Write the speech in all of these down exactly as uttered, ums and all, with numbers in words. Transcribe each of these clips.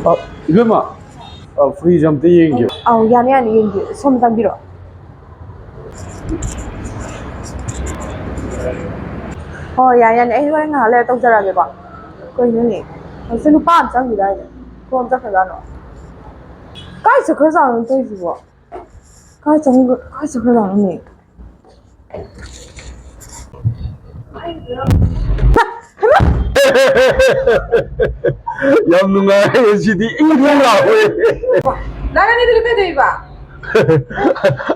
ꯑ, ꯏꯕꯦꯝꯃ, ꯑ, ꯐ꯭ꯔꯤꯖ ꯑꯝꯇ ꯌꯦꯡꯒꯦ꯫ ꯑꯧ, ꯌꯥꯅꯤ, ꯌꯥꯅꯤ, ꯌꯦꯡꯒꯦ꯫ ꯁꯣꯝ ꯆꯪꯕꯤꯔꯣ꯫ ꯍꯣꯏ, ꯌꯥꯅꯤ, ꯌꯥꯅꯤ, ꯑꯩ ꯍꯣꯔꯦꯟ ꯉꯥꯏꯍꯥꯛ ꯂꯩꯔ ꯇꯧꯖꯔꯛꯑꯒꯦꯀꯣ꯫ ꯀꯩꯅꯣꯅꯦ, ꯍꯧꯖꯤꯛ ꯅꯨꯄꯥ ꯑꯃ ꯆꯪꯈꯤꯗꯥꯏꯅꯦ? ꯀꯣꯝ ꯆꯠꯈ꯭ꯔꯖꯥꯠꯅꯣ? ꯀꯥꯏ ꯆꯠꯈ꯭ꯔꯖꯥꯠꯅꯣ ꯇꯧꯔꯤꯁꯤꯕꯣ? ꯀꯥꯏ ꯆꯪ-, ꯀꯥꯏ ꯆꯠꯈ꯭ꯔꯖꯥꯠꯅꯣꯅꯦ? ꯌꯥꯝ ꯅꯨꯡꯉꯥꯏ ꯉꯁꯤꯗꯤ, ꯏꯪ ꯏꯪ ꯂꯥꯎꯋꯦ꯫ ꯅꯪ ꯑꯅꯤꯗꯨꯗꯤ ꯀꯩꯗꯧꯔꯤꯕ?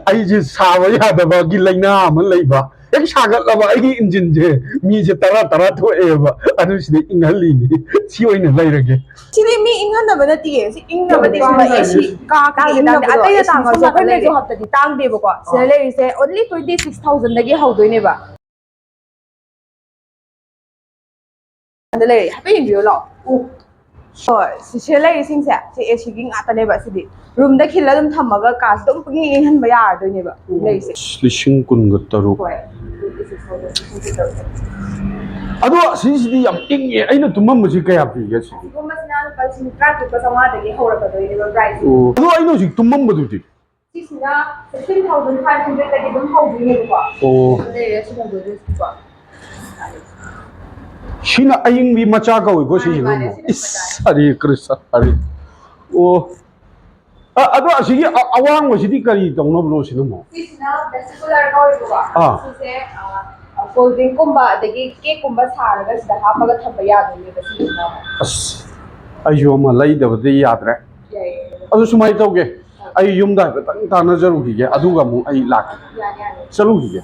ꯑꯩꯁꯦ ꯁꯥꯕ ꯌꯥꯗꯕꯒꯤ ꯂꯥꯏꯅꯥ ꯑꯃ ꯂꯩꯕ꯫ ꯍꯦꯛ ꯁꯥꯒꯠꯂꯕ ꯑꯩꯒꯤ ꯏꯟꯖꯤꯟꯁꯦ, ꯃꯤꯁꯦ ꯇꯔꯥ ꯇꯔꯥ ꯊꯣꯛꯑꯦꯕ꯫ ꯑꯗꯨ ꯁꯤꯗ ꯏꯪꯍꯜꯂꯤꯅꯤ꯫ ꯁꯤ ꯑꯣꯏꯅ ꯂꯩꯔꯒꯦ꯫ ꯁꯤꯗꯤ ꯃꯤ ꯏꯪꯍꯟꯅꯕ ꯅꯠꯇꯤꯌꯦ꯫ ꯁꯤ ꯏꯪꯅꯕꯗꯤ ꯇꯥꯡꯗꯦ, ꯁꯤꯗ ꯇꯥꯡꯗꯦ, ꯑꯦ ꯁꯤ ꯇꯥꯡꯗꯦ, ꯀꯥ ꯇꯥꯡꯗꯦ, ꯏꯪꯅꯕꯗꯣ, ꯇꯥꯡꯗꯦ꯫ ꯑꯇꯩꯗ ꯑꯦ ꯁꯤ ꯇꯥꯡꯉꯁꯨ ꯁꯣꯝ ꯑꯩꯈꯣꯏ ꯅꯥꯀꯟ ꯂꯩꯔꯦ꯫ ꯃꯦꯖꯣ ꯍꯕꯇꯗꯤ ꯇꯥꯡꯗꯦꯕꯀꯣ꯫ ꯁꯤꯗ ꯑꯥ꯫ ꯂꯩꯔꯤꯁꯦ only twenty six thousand ꯗꯒꯤ ꯍꯧꯗꯣꯏꯅꯦꯕ꯫ ꯑꯗ ꯂꯩꯔꯦ, ꯍꯥꯏꯐꯦꯠ ꯌꯦꯡꯕꯤꯌꯨ ꯂꯥꯛꯑꯣ꯫ ꯎ꯫ ꯍꯣꯏ, ꯁꯤ, ꯁꯤꯗ ꯂꯩꯔꯤꯁꯤꯡꯁꯦ, ꯁꯤ ꯑꯦ ꯁꯤꯒꯤ ꯉꯥꯛꯇꯅꯦꯕ ꯁꯤꯗꯤ꯫ ꯔꯨꯝꯗ ꯈꯤꯜꯂ ꯑꯗꯨꯝ ꯊꯝꯃꯒ ꯀꯥꯁꯦ ꯑꯗꯨꯝ ꯄꯨꯡꯏꯪ ꯏꯪꯍꯟꯕ ꯌꯥꯔꯗꯣꯏꯅꯦꯕ ꯂꯩꯔꯤꯁꯦ꯫ ꯂꯤꯁꯤꯡ ꯀꯨꯟꯒ ꯇꯔꯨꯛ꯫ ꯍꯣꯏ꯫ ꯑꯗꯣ ꯑꯁꯤꯁꯤꯗꯤ ꯌꯥꯝ ꯏꯪꯉꯦ꯫ ꯑꯩꯅ ꯇꯨꯝꯃꯝꯕꯁꯤ ꯀꯌꯥ ꯄꯤꯒꯦ ꯁꯤꯗꯤ? ꯑꯁꯤꯒꯨꯝꯕꯁꯤꯅ ꯂꯨꯄꯥ ꯂꯤꯁꯤꯡ ꯇꯔꯥꯇꯔꯨꯛꯀ ꯆꯥꯝꯃꯉꯥꯗꯒꯤ ꯍꯧꯔꯛꯀꯗꯣꯏꯅꯦꯕ price꯫ ꯑꯣ꯫ ꯑꯗꯣ ꯑꯩꯅ ꯍꯧꯖꯤꯛ ꯇꯨꯝꯃꯝꯕꯗꯨꯗꯤ? ꯁꯤꯁꯤꯅ fifteen thousand five hundred ꯗꯒꯤ ꯑꯗꯨꯝ ꯍꯧꯗꯣꯏꯅꯦꯕꯀꯣ꯫ ꯑꯣ꯫ ꯑꯗꯨ ꯂꯩꯔꯦ ꯁꯤ ꯍꯧꯗꯣꯏꯁꯤꯀꯣ꯫ ꯁꯤꯅ ꯑꯏꯪꯕꯤ ꯃꯆꯥ ꯀꯧꯏꯀꯣ, ꯃꯥꯅꯦ, ꯁꯤꯁꯤꯅ ꯃꯥꯅꯦ, ꯑꯃꯨꯛ꯫ ꯁꯤꯅ ꯏꯁ, ꯃꯆꯥ꯫ ꯍꯔꯦ ꯀ꯭ꯔꯤꯁꯅ, ꯍꯔꯦ꯫ ꯑꯣ꯫ ꯑ-, ꯑꯗꯣ ꯑꯁꯤꯒꯤ ꯑ-, ꯑꯋꯥꯡꯕꯁꯤꯗꯤ ꯀꯔꯤ ꯇꯧꯅꯕꯅꯣ ꯁꯤꯅ ꯑꯃꯨꯛ? ꯁꯤꯁꯤꯅ vestibular ꯀꯧꯋꯦꯕꯀꯣ꯫ ꯑꯥ꯫ ꯁꯤꯁꯦ, ꯑ, ꯑ, cold drink ꯀꯨꯝꯕ ꯑꯗꯒꯤ cake ꯀꯨꯝꯕ ꯁꯥꯔꯒ ꯁꯤꯗ ꯍꯥꯞꯄꯒ ꯊꯝꯕ ꯌꯥꯗꯣꯏꯅꯦꯕ ꯁꯤꯁꯤꯅ ꯑꯃꯨꯛ꯫ ꯑꯁ, ꯑꯩꯁꯨ ꯑꯃ ꯂꯩꯗꯕꯗꯤ ꯌꯥꯗ꯭ꯔꯦ꯫ ꯌꯥꯏꯌꯦ꯫ ꯑꯗꯨ ꯁꯨꯃꯥꯏꯅ ꯇꯧꯒꯦ, ꯑꯩ ꯌꯨꯝꯗ ꯍꯥꯏꯐꯦꯠꯇꯪ ꯇꯥꯟꯅꯖꯔꯨꯈꯤꯒꯦ, ꯑꯗꯨꯒ ꯑꯃꯨꯛ ꯑꯩ ꯂꯥꯛꯀꯦ꯫ ꯌꯥꯅꯤ, ꯌꯥꯅꯤ꯫ ꯆꯠꯂꯨꯈꯤꯒꯦ꯫